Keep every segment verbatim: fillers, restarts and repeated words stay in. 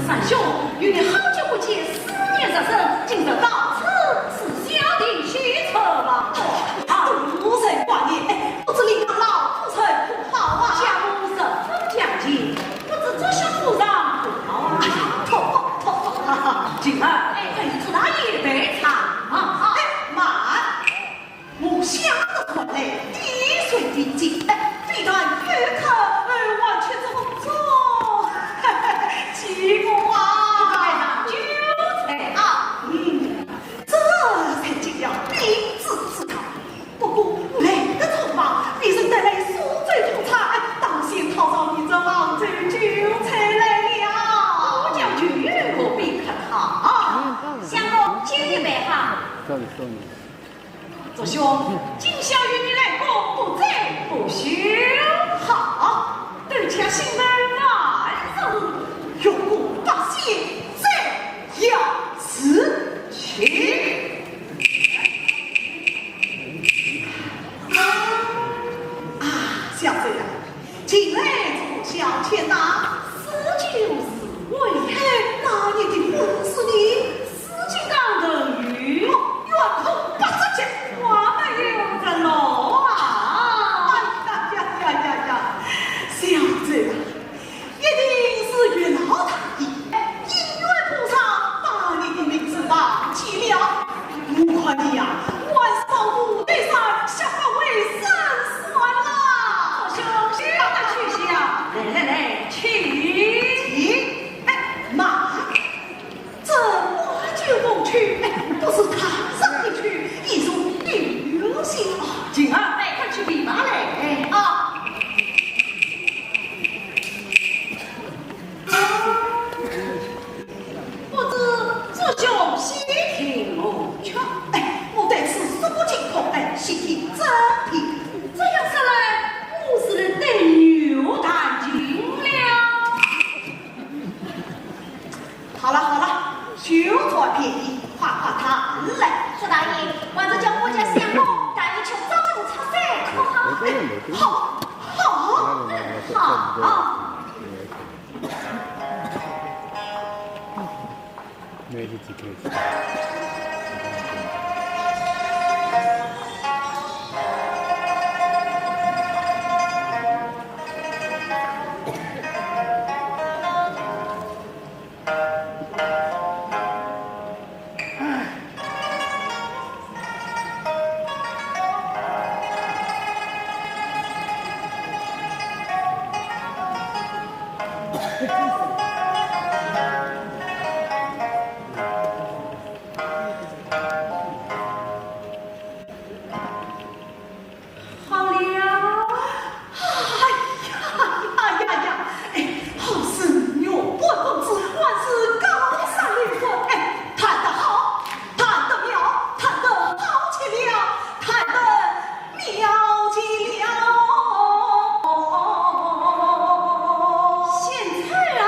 三兄，与你好久不见，思念入神，今日到此，是小弟羞恥了。啊，夫人挂念，哎，不知临淄老夫人可好啊？家母十分讲究，不知祝兄府上可好啊？哎呀，妥妥妥妥。晴儿，哎，哎，祝大爷备茶。啊，好。哎，慢。 我想得出来，滴水滴进，非但有口，还完全做作。继母啊，酒菜啊，嗯，这才进了明珠之堂。不过，来得匆忙，未曾带来素酒同茶，当先讨上你这杭州酒菜来了。我家酒何必客套？相公，酒已备好。 祝兄，今宵与你来个不醉不休。好，都请新人慢坐，越过八仙，再要事情。啊，小姐呀，近来做小妾呐，诗酒是为何？那你的本事呢？ 四季当中，哦，圆空八十节，我没有着落啊。哎呀呀呀呀呀，小姐啊，一定是月老大爷，姻缘簿上把你的名字忘记了。我看你呀，还是到五台山下发为僧算了。祝兄，休得取笑，来来来，请。请。哎，慢。 这花酒逢曲，哎，不是他上的曲，也是流行啊。晴儿，哎，快去备茶来。哎，啊。不知祝兄喜听何曲？哎，我对此说不清楚，哎，细听真听。这样说来，我是来对牛弹琴了。 好了好了，休占便宜，快快谈来。祝大爷，还是叫我家相公带你去走走出山，可好？好，好，好。好了。哎呀呀呀呀！哎，好生玉半公子，还是高山流水。哎，弹得好，弹得妙，弹得好极了，弹得妙极了。现在啊，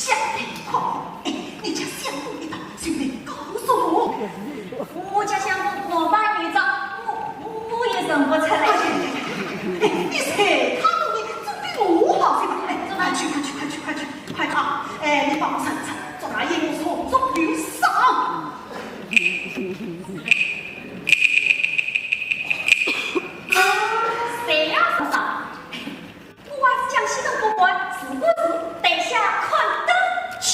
想得快，哎，你家相公一到，就能告诉我。我家相公我把你找，我，我也认不出来。哎呀呀呀呀，哎，你随他弄，你总比我好些吧？哎，快去，快去，快去，快去，快去啊！哎，你帮我算一算，昨夜我从中有赏。谁要是赏？ 我还是讲西东不管，是不是？等下看灯去。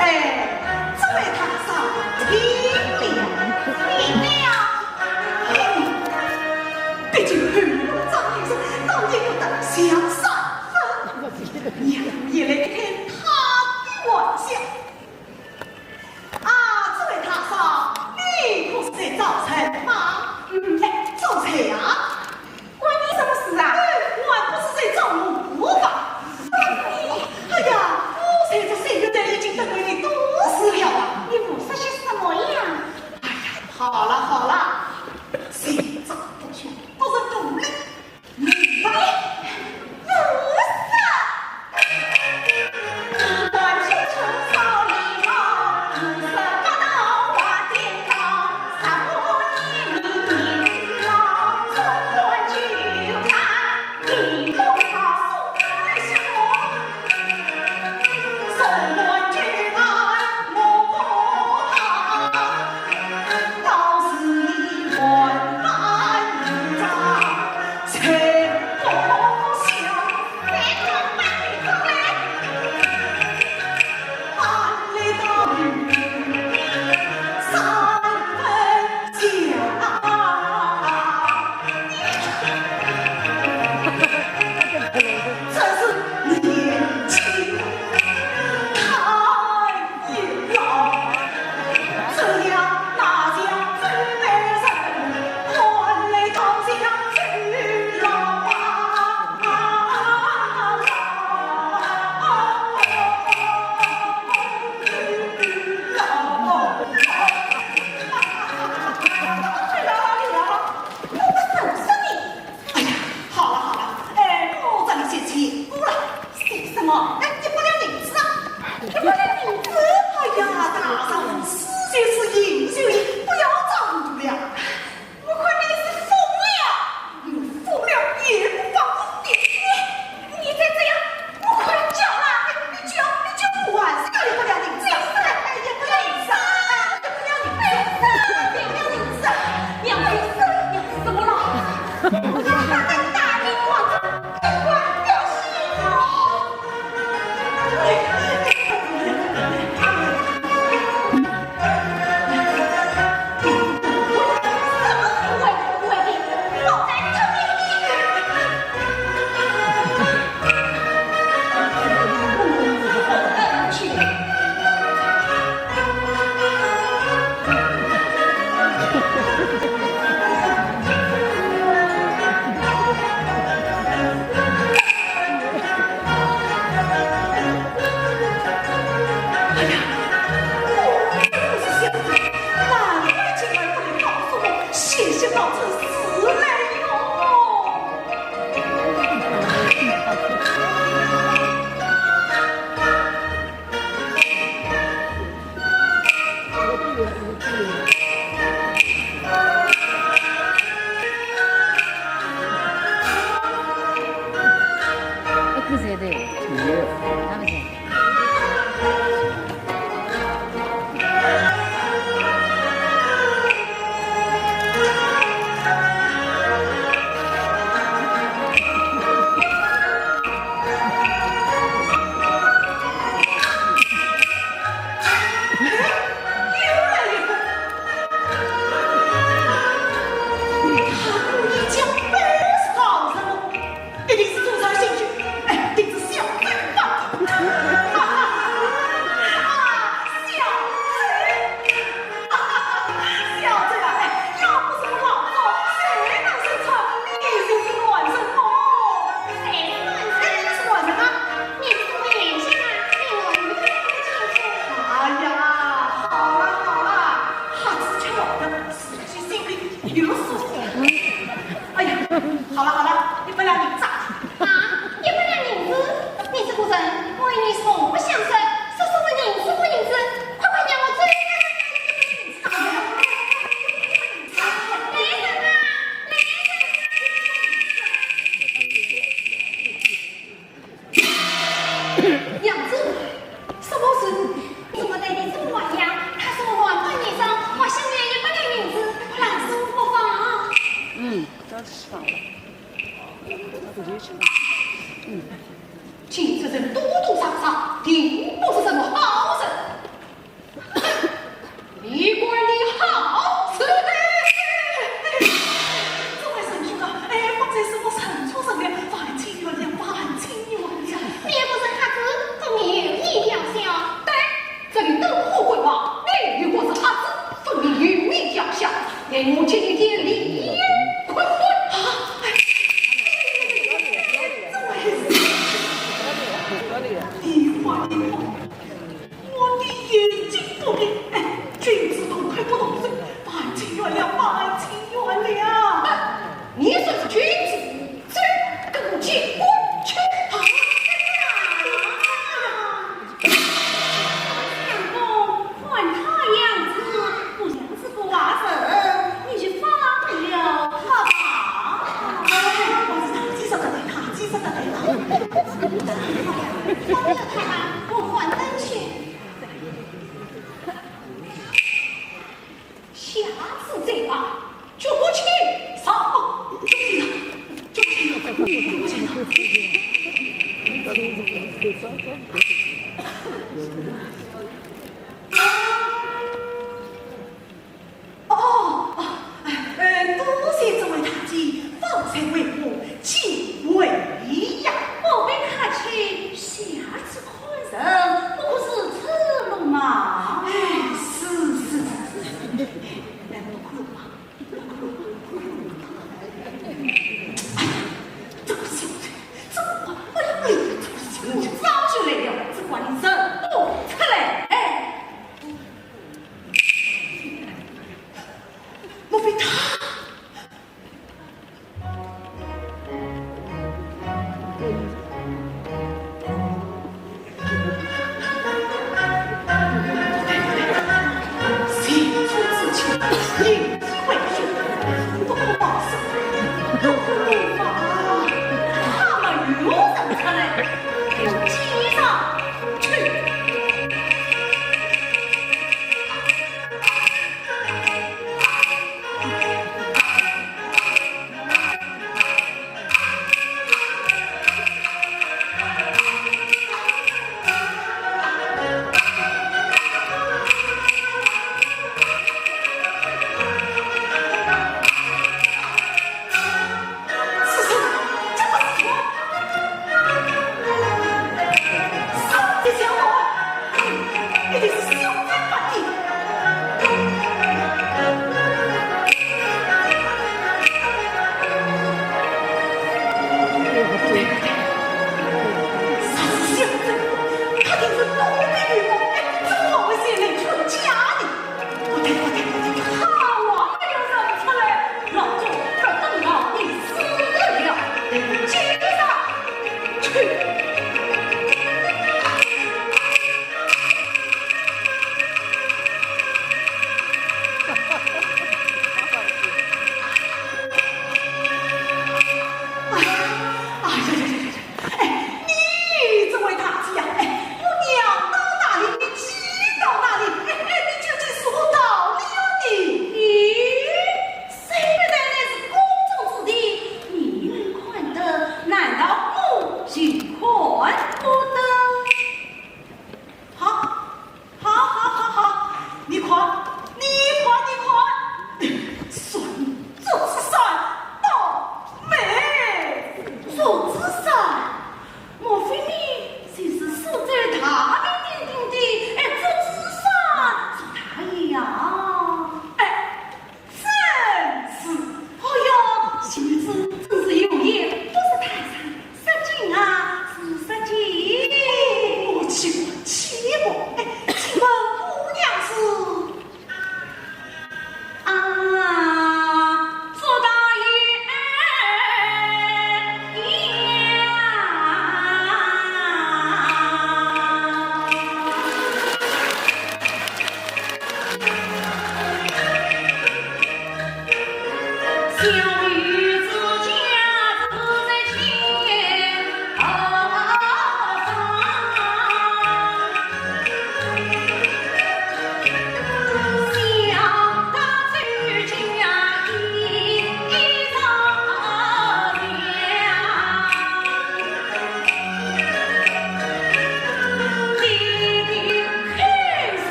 哎，这位大嫂，请了。请了。哎，毕竟后母张女士，倒也有点小三分。娘也来开她的玩笑。啊，这位大嫂，你可是在找人吗？嗯，哎，找谁啊？ 关你什么事啊？哎，我还不是在找我吧？哎呀，我在这水月台已经等了你多时了啊！你胡说些什么呀？哎呀，好了好了，谁找不出，不是独立，你吧。你胡说！ 哎呀，好了好了，哎，不找你借钱了。借什么？哎，一百两银子啊。一百两银子？哎呀，大丈夫是钱是银是银，不要张罗了。我看你是疯了。我疯了也不放过你。你再这样，我快叫了。你叫，你叫我还是要一百两银子啊？哎，一百两银子啊，一百两银子啊，一百两银子啊。娘子，娘子，怎么了？我要把你打得光光掉西服。哎呀，我真不是小子，难怪今儿不能告诉我，险些闹出事来哟。一定是中上兴趣，哎，定是小醉吧？啊，小醉，小醉啊，哎，要不是我老早，谁能认出你就是男人哦？谁是男人？哎，你是男人啊？你是我眼睛啊，你我女人不清楚。哎呀，好了好了，瞎子吃老的，自己心里有数。哎呀，好了好了，你不要紧张。 啊，一百两银子？你这个人，我与你从不相识，说说这银子不银子，快快让我走！来人啊，来人啊！杨子，什么事？你怎么对你这么坏呀？他说我半夜上，我想要一百两银子，拦住不放。嗯，这是上了。 见这人多多少少，定不是什么好人。你管你好事？这位仁兄啊，哎，方才是我认错人了，万千原谅，万千原谅。你不是瞎子，怎么有眼药效？对， 这里灯火辉煌，你又不是瞎子，分明有眼药效，待我给你点厉害看看。啊，哎，这位仁兄，你话你话，我的眼睛不灵，哎，君子同口不同声，万千原谅，万千原谅。你算是君子，走，跟我见官去。啊，哎呀！ 相公，看他样子，不像是个坏人，你就放了他吧。哎，我是大姐说的对，大姐说的对。放了他吧，我换人去。下次再来，就不去上。就不去了，就不去了，就不去了。 哦，哦，哎，呃，多谢这位大姐方才为我解围呀。不必客气，下次看人不可如此鲁莽。哎，是，是，是，是。来，我看吧。 哎呀，这个小子，这个，哎呀，哎呀，这个小子，我早就来了，只怪你认不出来。奇怪，哎，请问姑娘是？啊，祝大爷呀！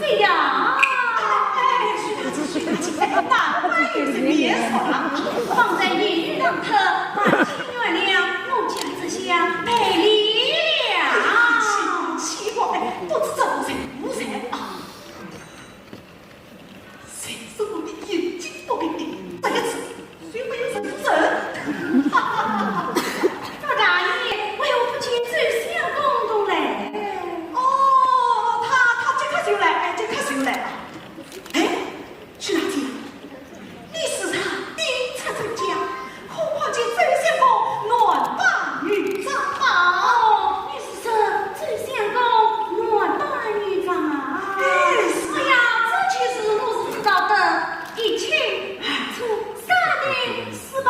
这样，哎，是啊，是啊，难怪有些面熟啊。方才言语唐突，望请原谅，我家这厢赔礼了。奇怪，都是这个人，无人啊。谁是我的眼睛不给力，这一次谁没有认真？哈哈哈哈！祝大爷，为何不见周相公都来？哦，他，他即刻就来，哎，即刻就来啊。哎， 许大姐，你时常顶出周家，可看见周相公男扮女装吗？哦，你是说周相公男扮女装啊？哎，是。哎呀，这件事我是知道的，一清二楚，三定 是吧？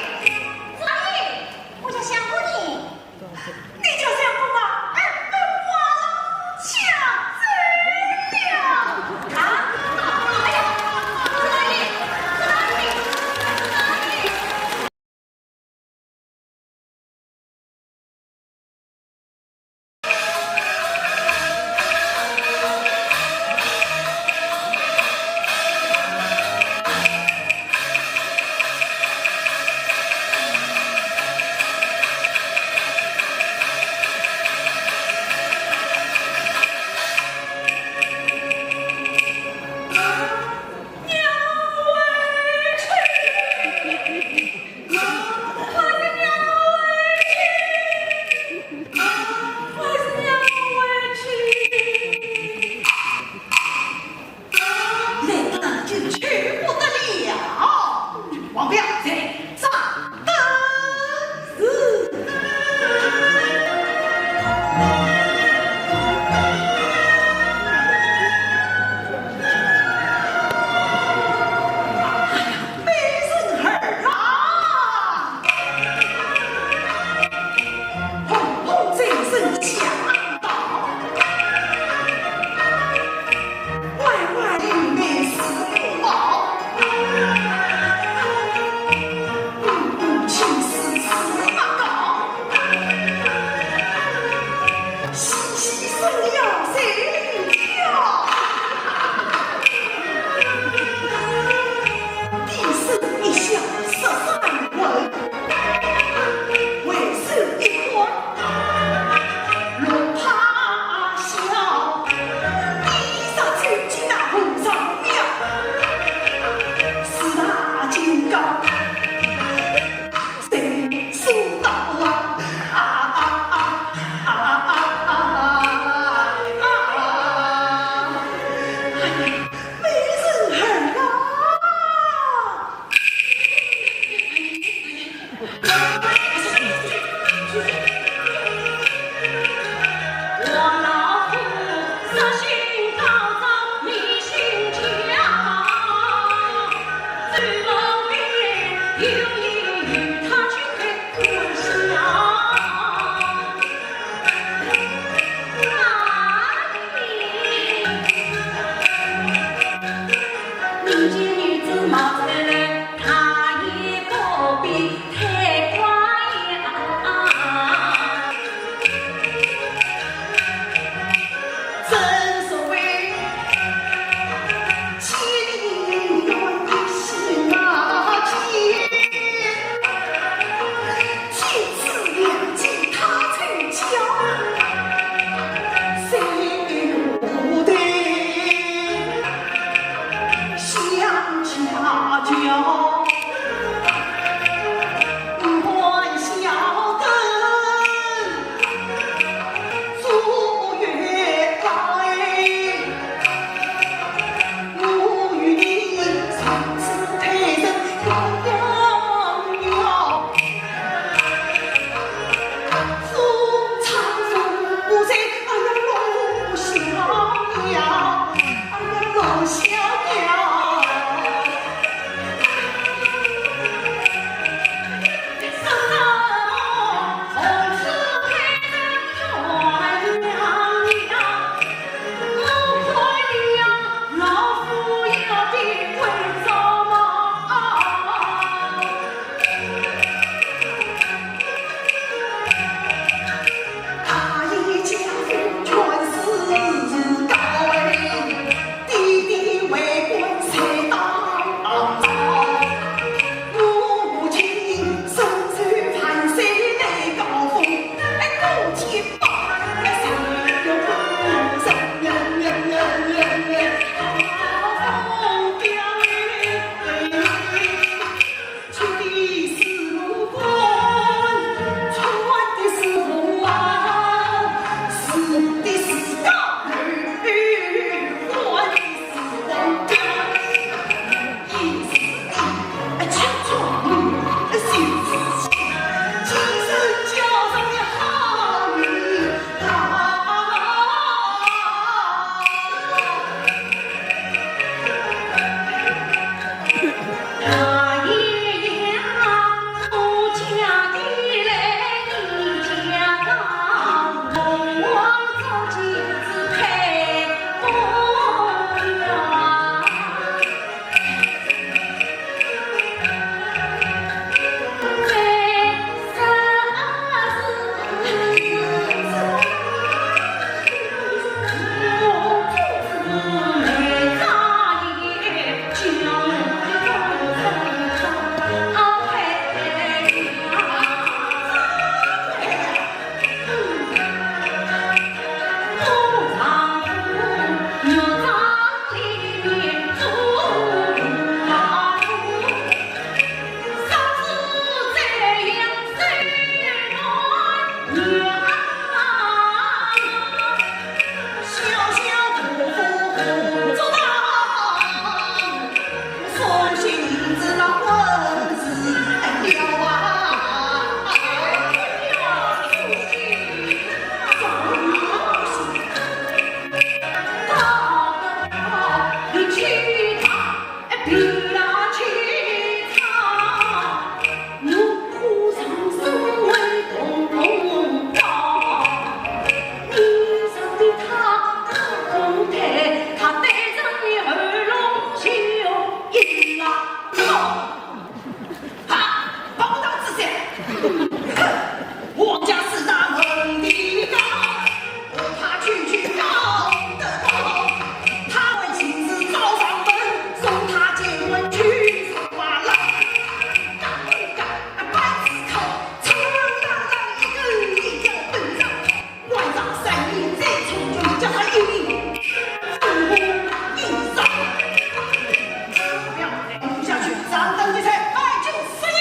正所谓千里姻缘一线牵，几次两情他成家，谁又得想家家。 哈，报道之下，哼，王家四大门第高，我怕区区高得高，他们亲自找上门，送他进门去上花郎。敢不敢？板子靠，长长长一根一根本子靠。 晚上三点再出去，叫他一命，一命。不要再不下去，掌灯结彩，摆酒设宴。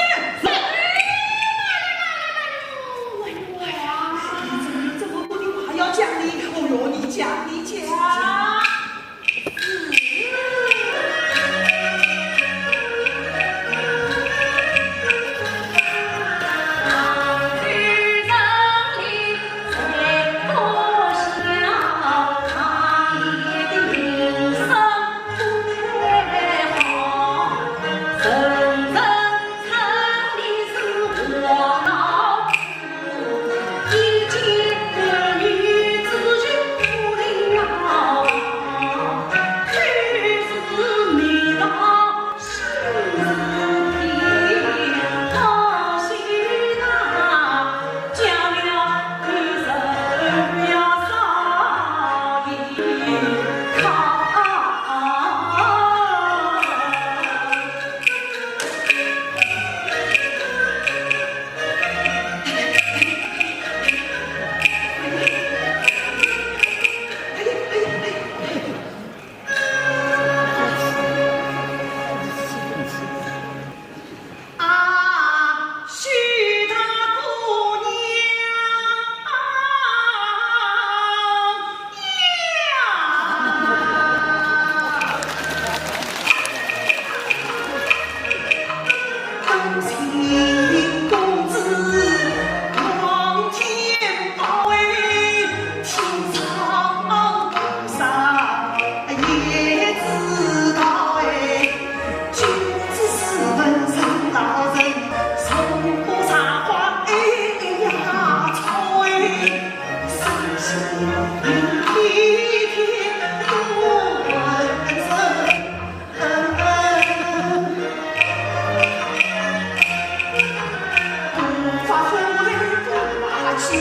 你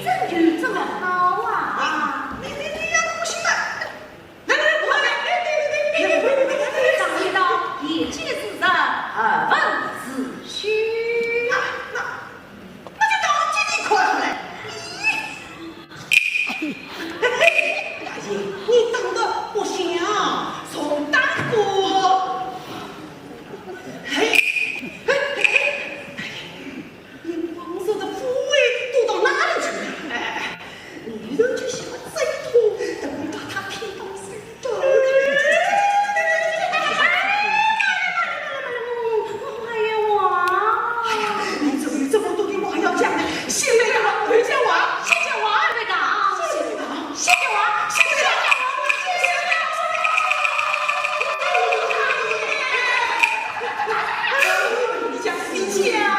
真有这么高啊？啊，你，你，你要不信啊？来，来，来，我来。早知道眼前是人，耳闻是虚。那，那，那就当真的看出来。 嘿嘿，大爷，你当得不像，从大哥。嘿，嘿，嘿，嘿，你黄色的部位都到哪里去了？哎，女人就喜欢这一通，等于把她骗到手。 哎呀，我，哎呀，你怎么有这么多的话要讲呢？先来讲，后讲话，先讲话，再讲，先讲，先讲话，先讲话，先讲话，先讲话。你讲，你讲。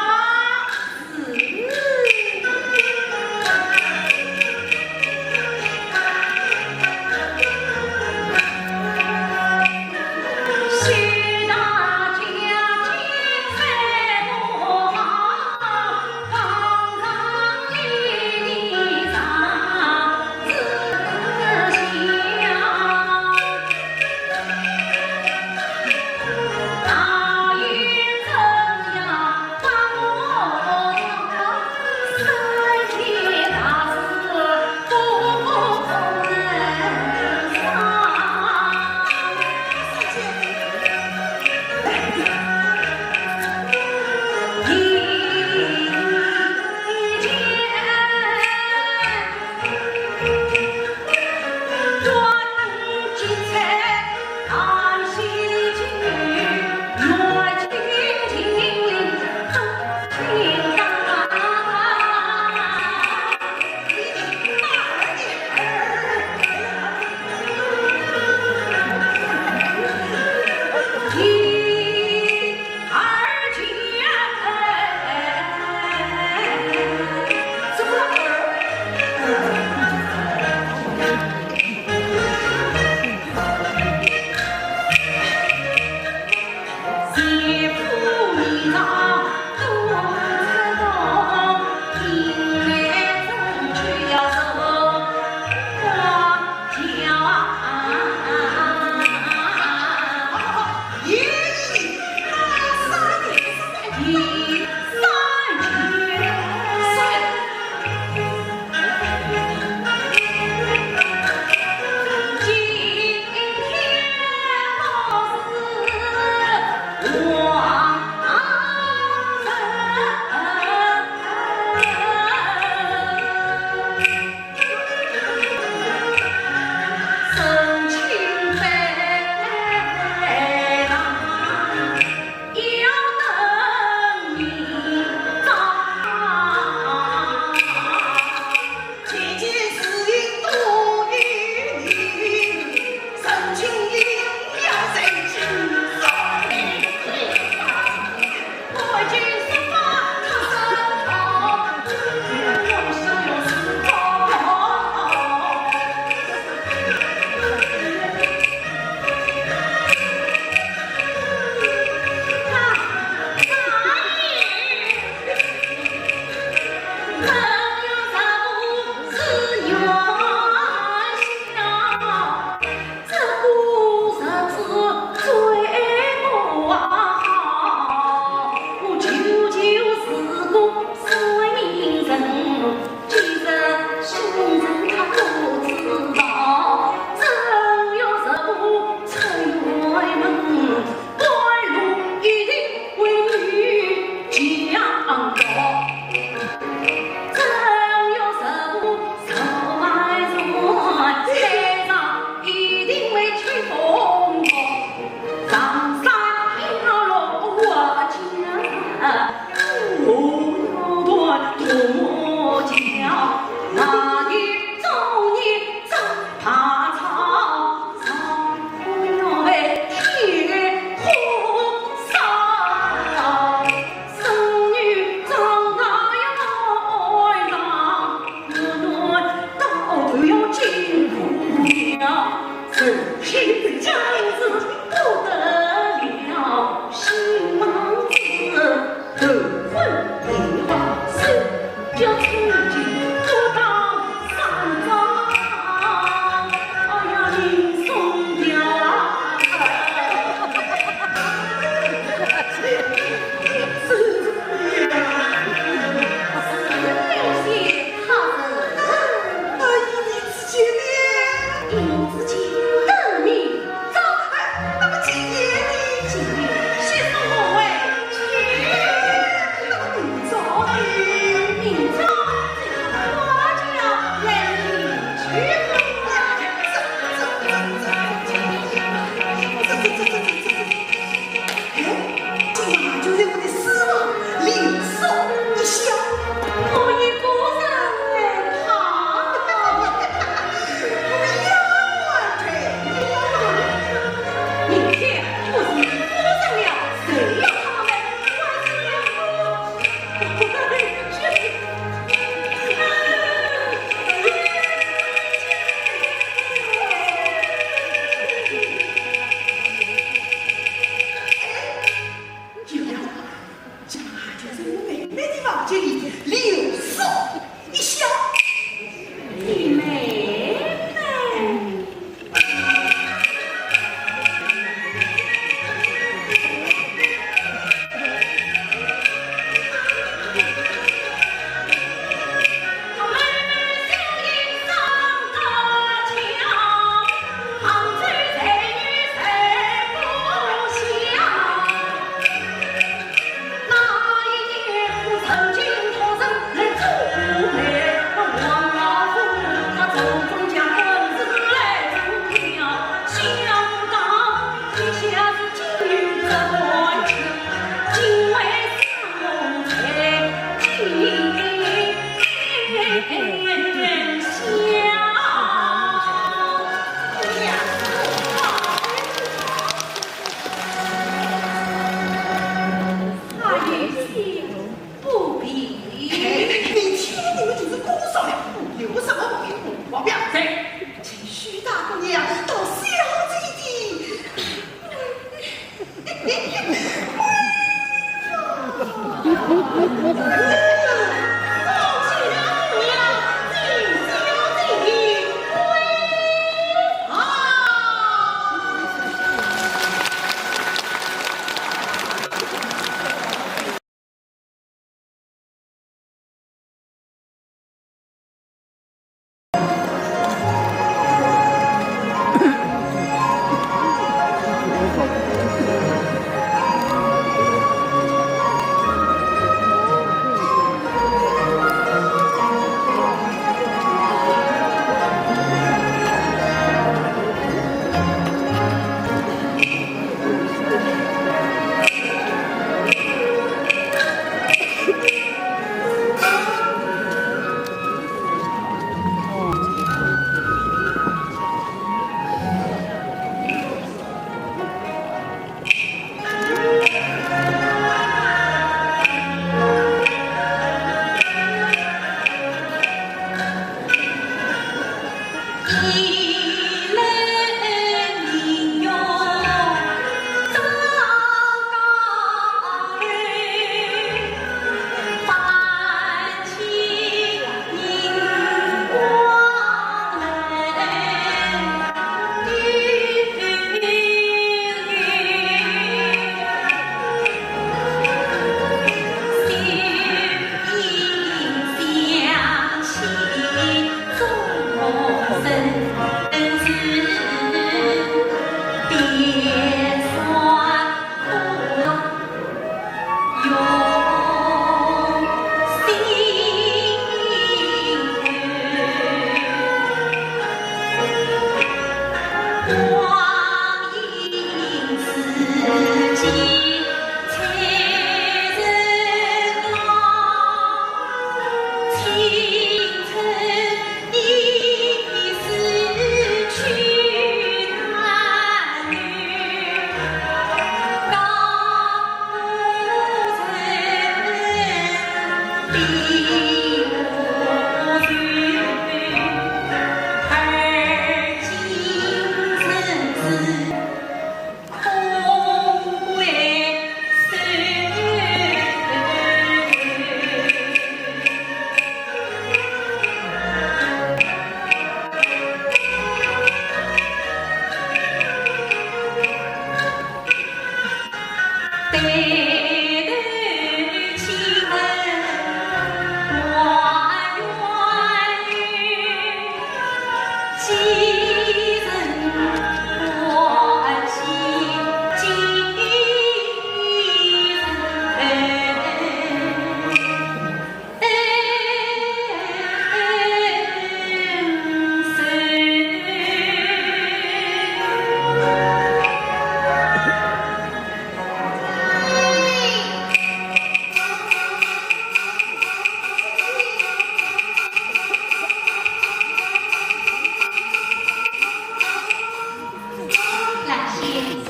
兰心，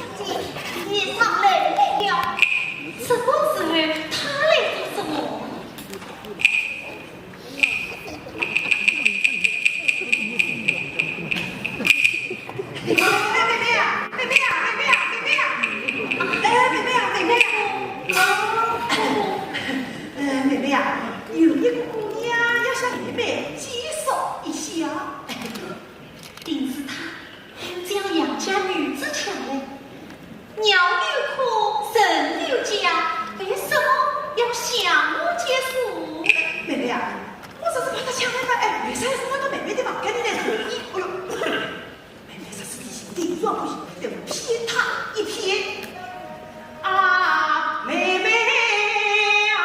你上来了，什么时候他来找我？ 哎，妹妹啊，妹妹啊，妹妹啊，妹妹啊！哎，妹妹啊，妹妹啊！啊，哎，妹妹啊，有一个姑娘要向妹妹介绍一下。定是她，将杨家女子抢来， 娘有苦，人有家，为什么要向我借宿？妹妹啊，我只是怕她抢来了，哎，为啥要送到妹妹的房间里来住呢？哎呦，妹妹这是一心定要不行，得我骗她一骗。啊，妹妹啊！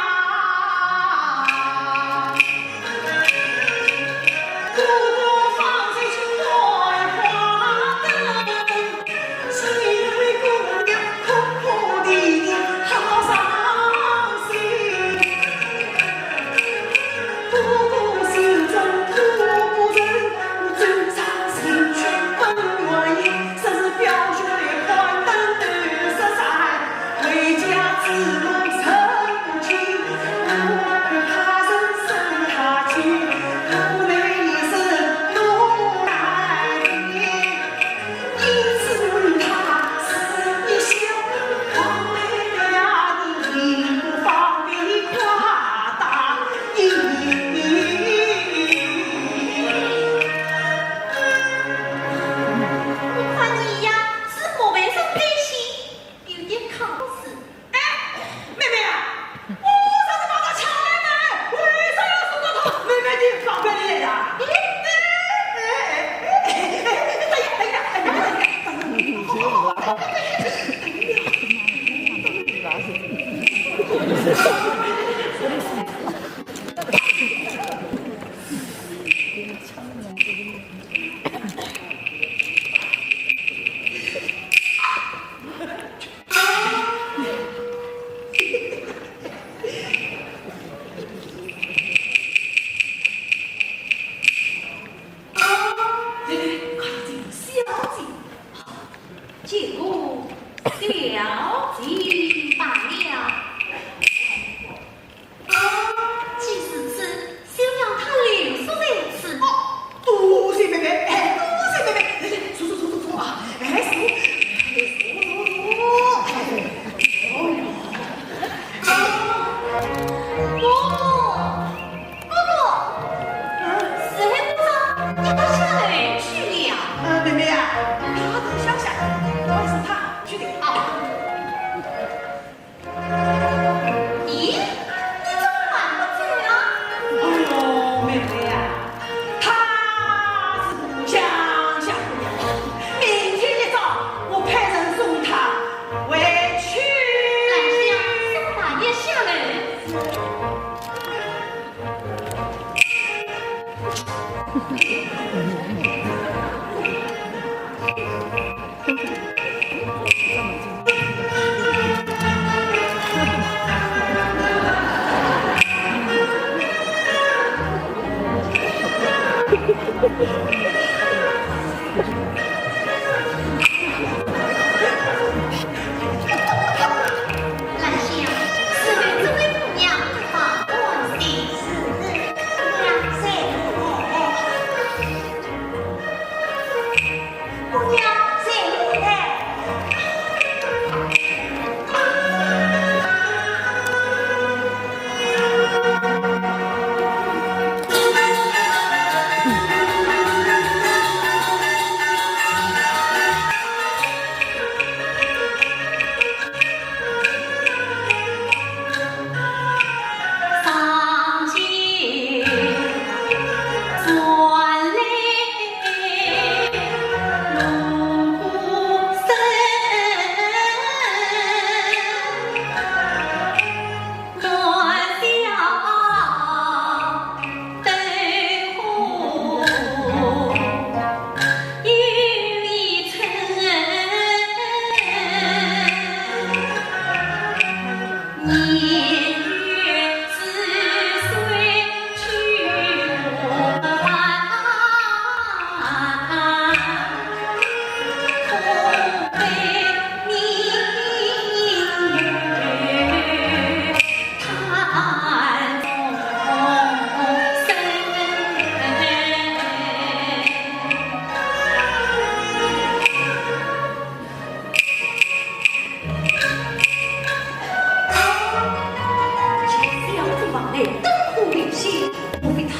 小姐望来灯火明星，莫非她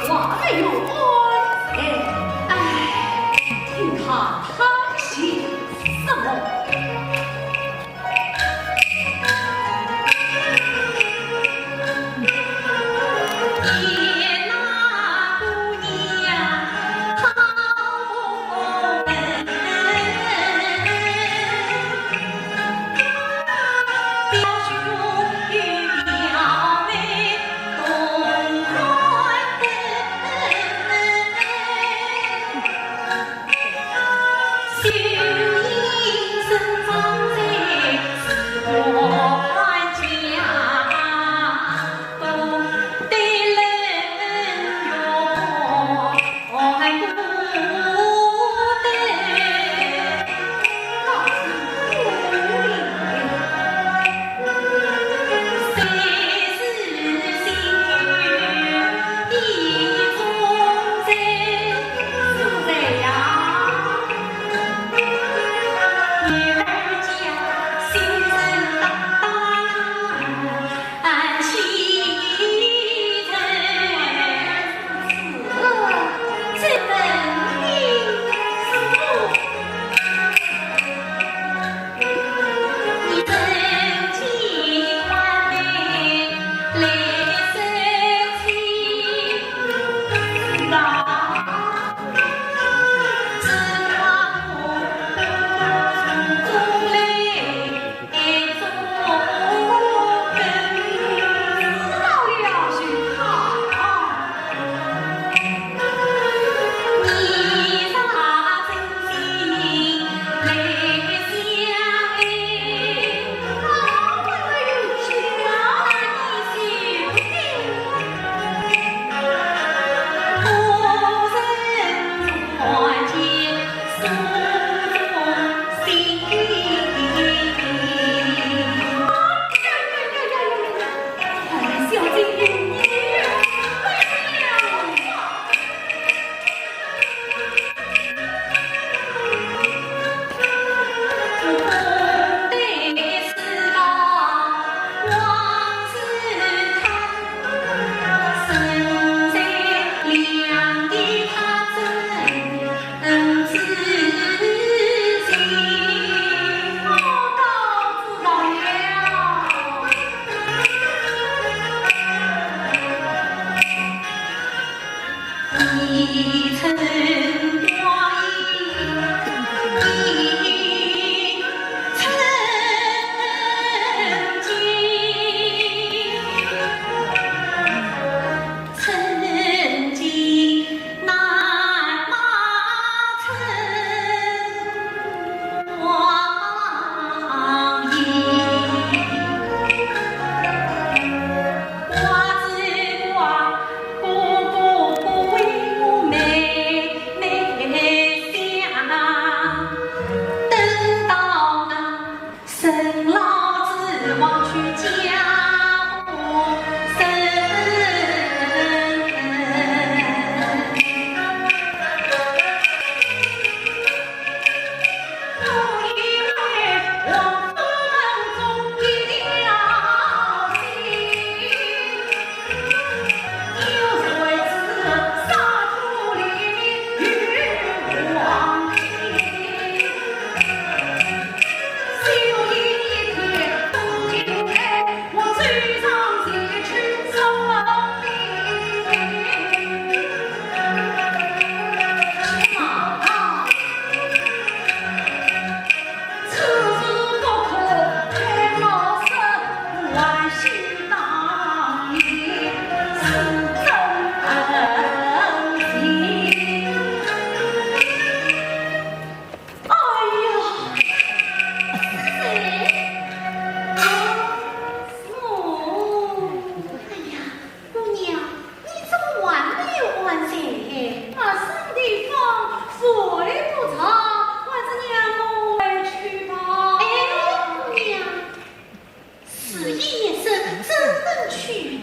患了冤枉？哎，哎，听她叹息什么？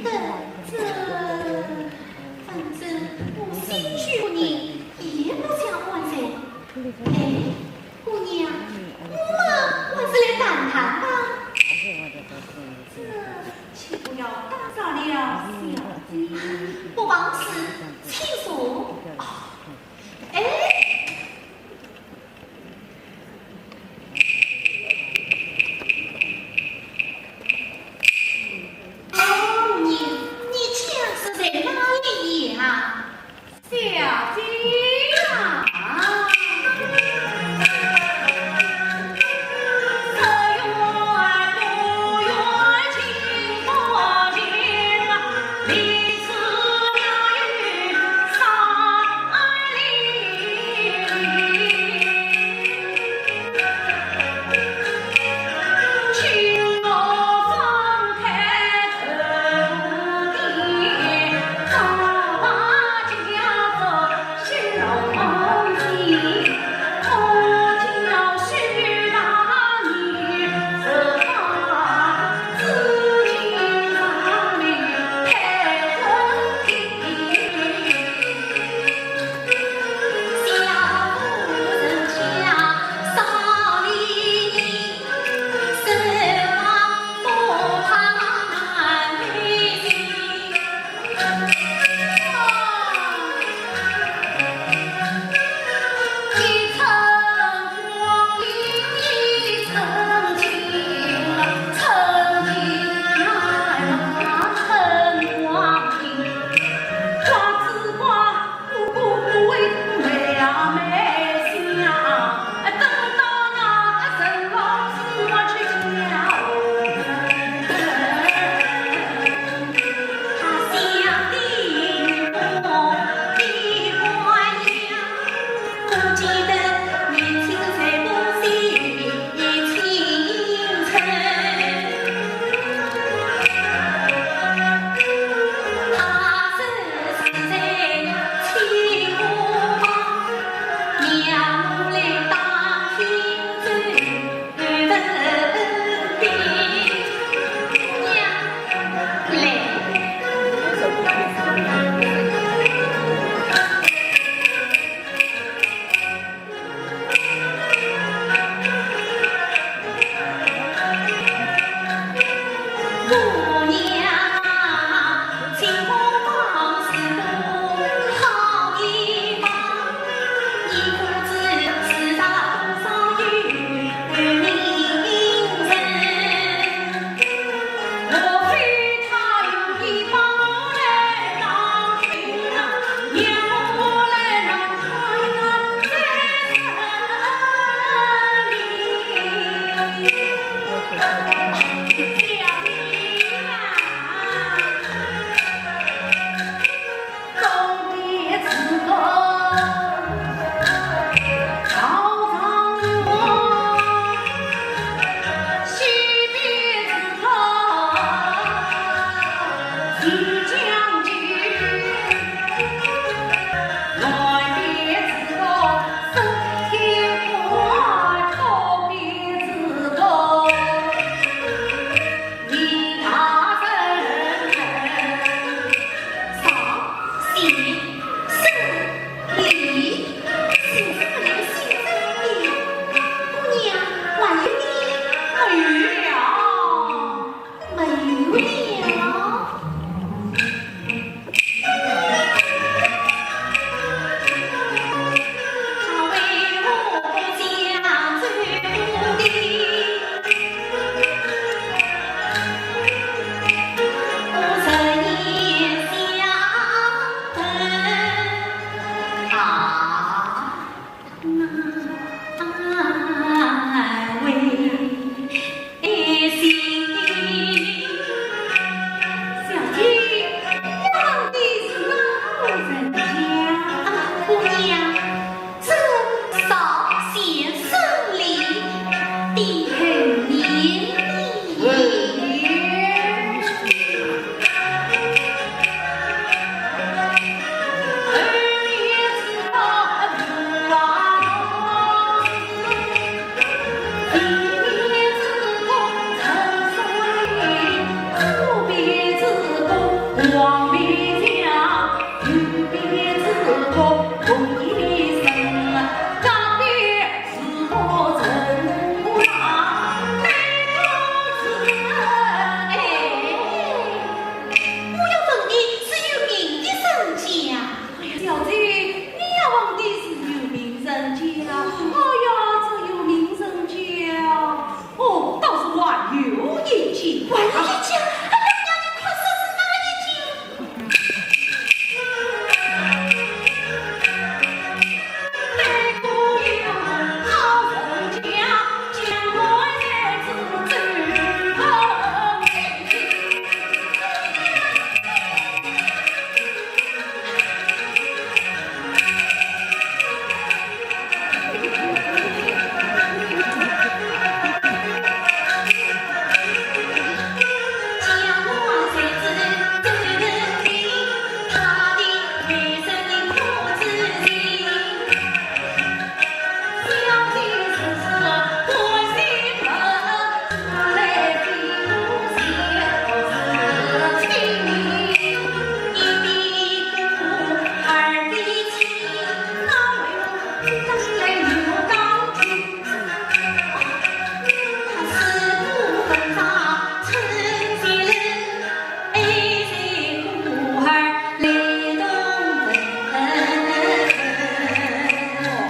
这，这，反正我心绪不宁，也不想管谁。哎，姑娘，我们还是来谈谈吧。这，请不要打扰了，小姐。不妨事，请坐。哦，哎。 哦，你，你家是在哪里呀？小姐呀。哪一件？哎呀，娘，你快说是哪一件？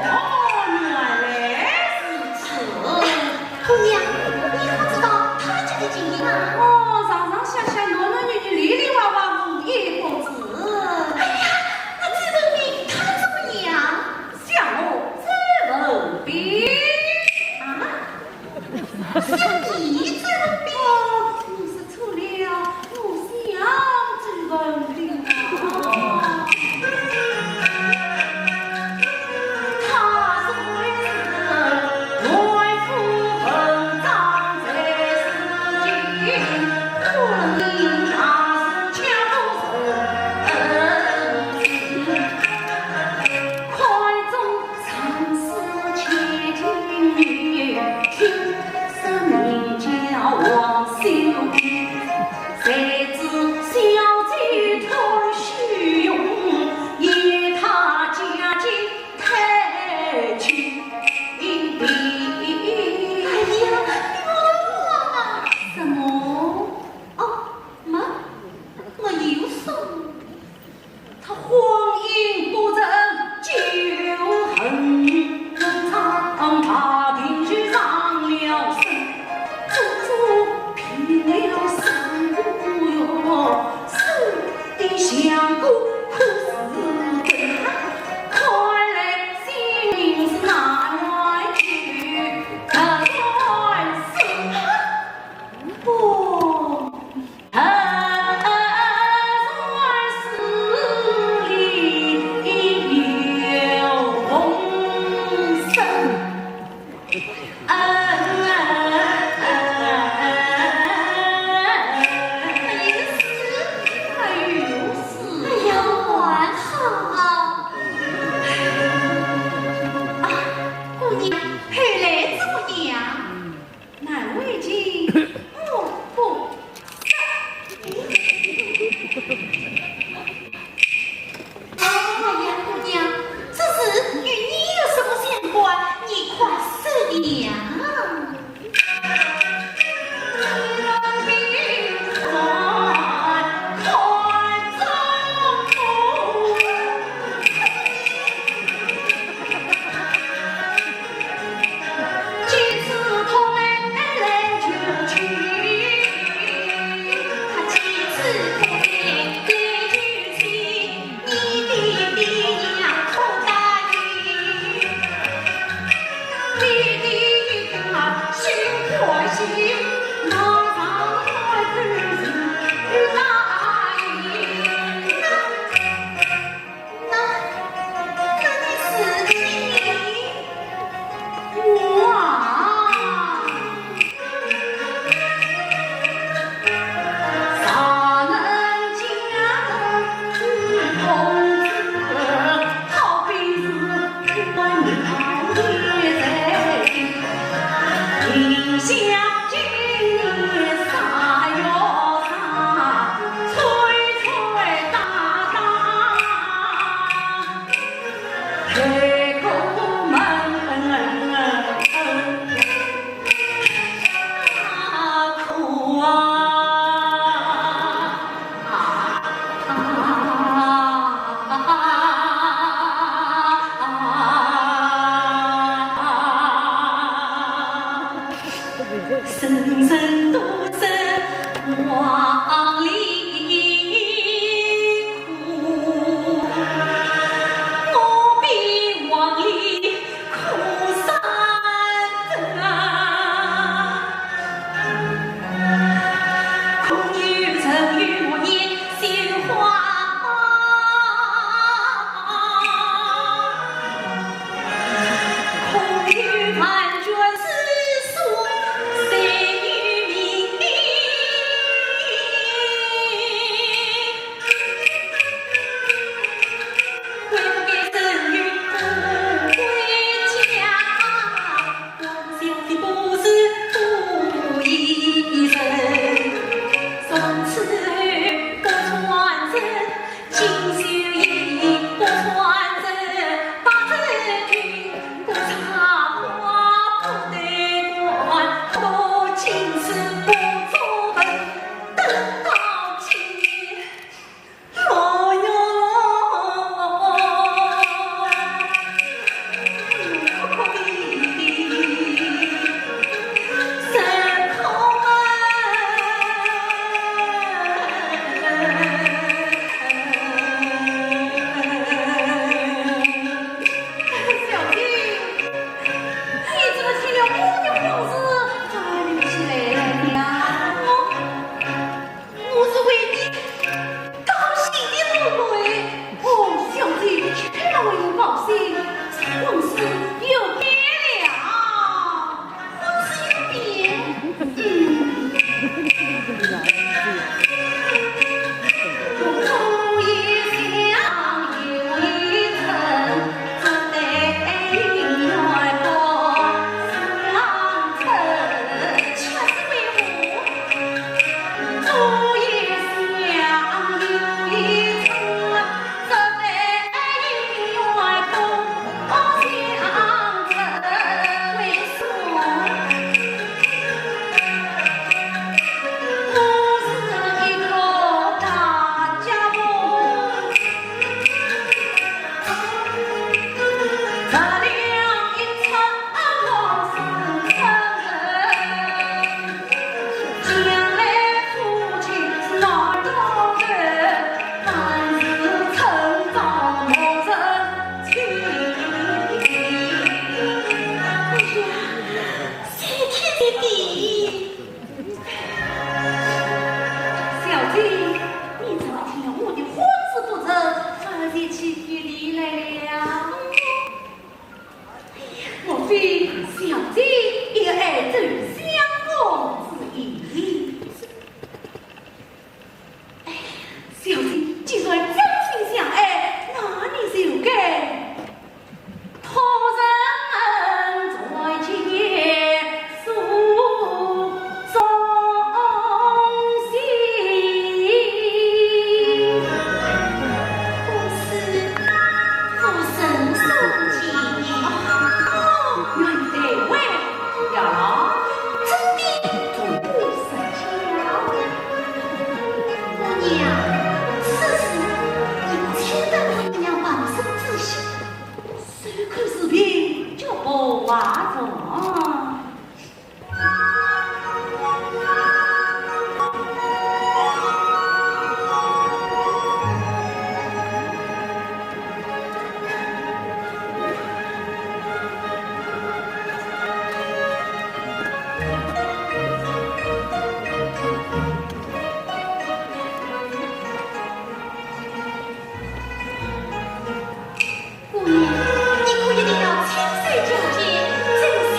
哦，原来如此。姑娘，你可知道他家的情形啊？哦，上上下下，男男女女，里里外外，无一不知。哎呀，那周文宾他怎么样？想我周文宾。啊？想你周文宾？哦，你说错了，我想周文宾啊。哎呀，你问我嘛。什么？哦，没，没有什么。他婚姻不成就恨，人唱大地就上了身，祖祖平了三个月。王里苦，我比王里苦三分啊。空有人与我言，心花花。 空有万卷诗书谁与明明？归不该身与不归家，我想的不是不依人。从此后不传人， 锦绣衣不穿针，百尺裙不插花，不对官，不进士，不做文，等到今，老哟老，哭哭啼啼。 小姐，你怎么听了我的话是站起来了呀？我是为你高兴的不对。哦，小姐，你千万要高兴，这婚事有变了。 小姐，你怎么听了我的话是不成，反而起别离来了？莫非小姐也爱这相公之意？哎呀，小姐既然真心相爱，那你就该 托人传解诉衷心。不是，夫人送进。哦，原来对。要老，真的从不说笑。姑娘，此事你千万不要放松自信。 手看视频，脚步马上。姑娘，你可以得到亲手交接，真心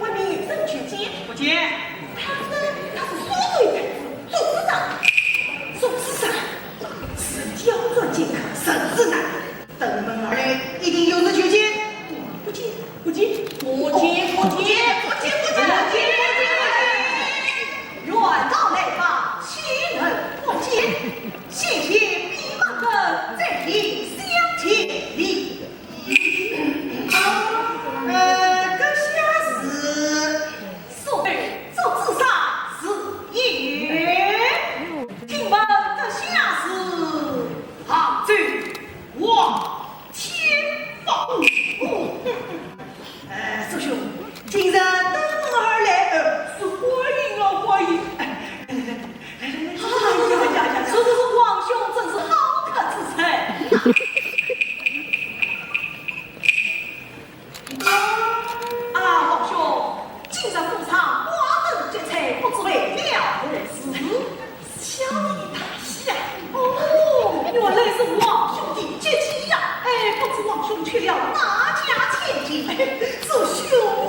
外面有人求见。不见。他说他是苏州的太子祝枝山。祝枝山是刁钻剑客，甚是难为。登门而来，一定有事求见。不见，不见，不见，不见，不见，不见，不见，不见。远道来访，岂能不见？先前闭门羹，再提相见礼。 呃，阁下是？所谓祝枝山是也。请问阁下是？杭州王天豹。呃，祝兄，今日登门而来，呃，是欢迎啊，欢迎。来来来来来来来来来来来来，是是是，王兄真是好客之才。 啊，王兄，今日府上花灯结彩，不知为了何事？小弟大喜啊！哦，原来是王兄的结亲呀！哎，不知王兄娶了哪家千金？祝兄啊！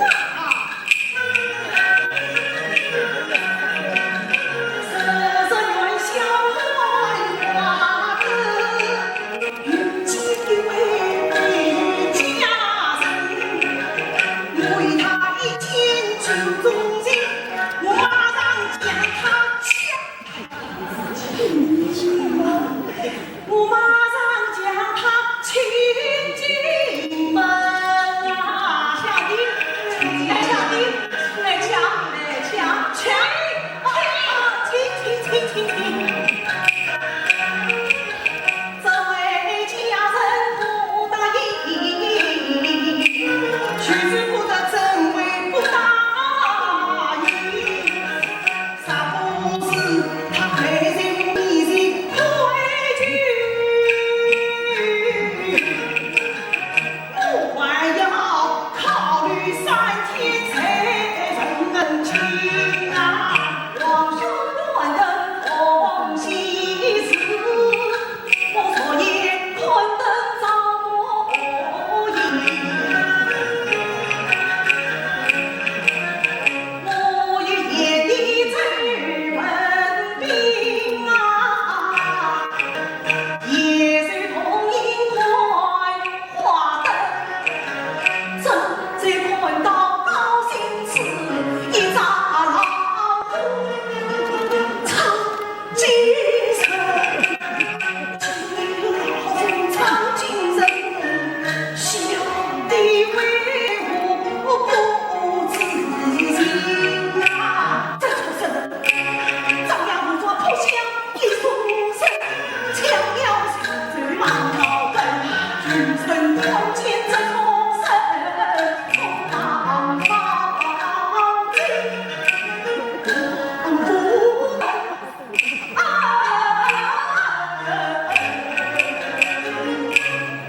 我马上将她请进门啊！小弟，哎，小弟，哎，请，哎，请，请，啊，请，请，请，请，请。这位家人不答应，就是不得怎会不答应。 啥不是他陪在我面前哭哀求？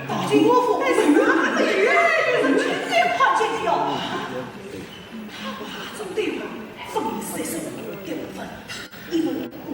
大清官府，哎，什么？哎，有人亲眼看见的哟。他把中队伍分为三十五队伍，分他一分五。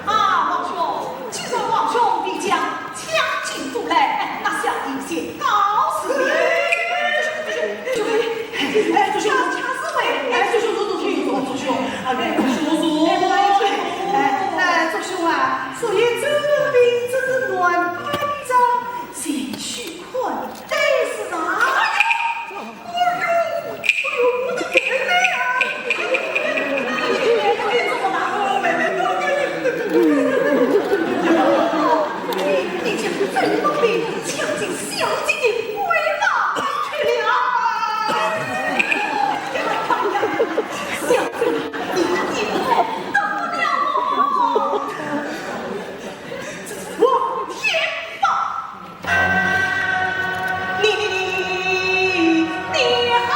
啊，王兄，既然王兄提枪， 抢进府来，哎，那小弟先告辞。哎，祝兄，祝兄，哎，祝兄，哎，祝兄，祝兄，祝兄，啊，哎，祝兄，祝兄，哎，哎，祝兄啊，所以这个名字是乱翻的，情绪困难是吧？ 哎呦，哎呦，我的妹妹啊！你，你将这个抢进小姐的闺房去了。小姐，你，你不得了哦！这是我天法。 你，你，你，你好！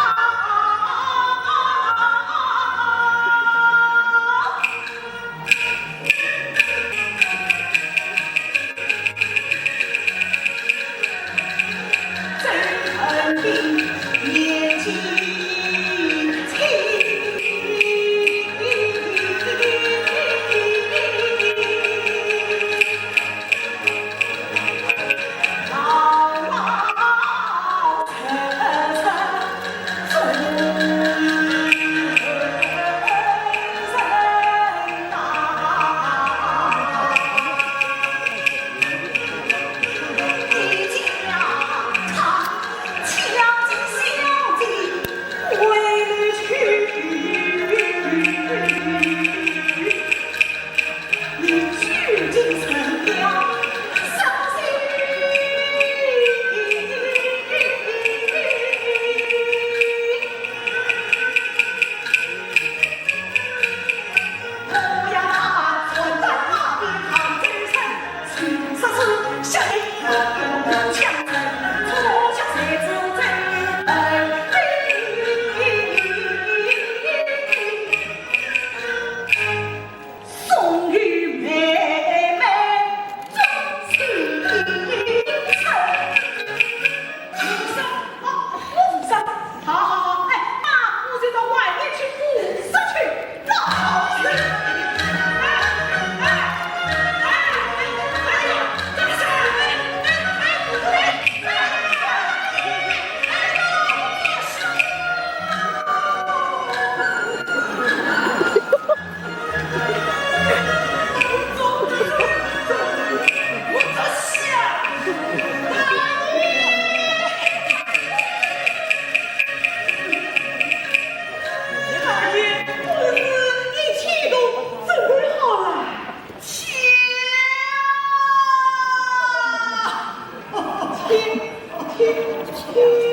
送与妹妹，终身一程。武松，哦，武松，好，好，好，哎，那我就到外面去武松去。走。哎，哎，哎，哎，哎呀，这个是，哎，哎，哎，哎，哎，哎，哎，哎，哎， 天，天，天。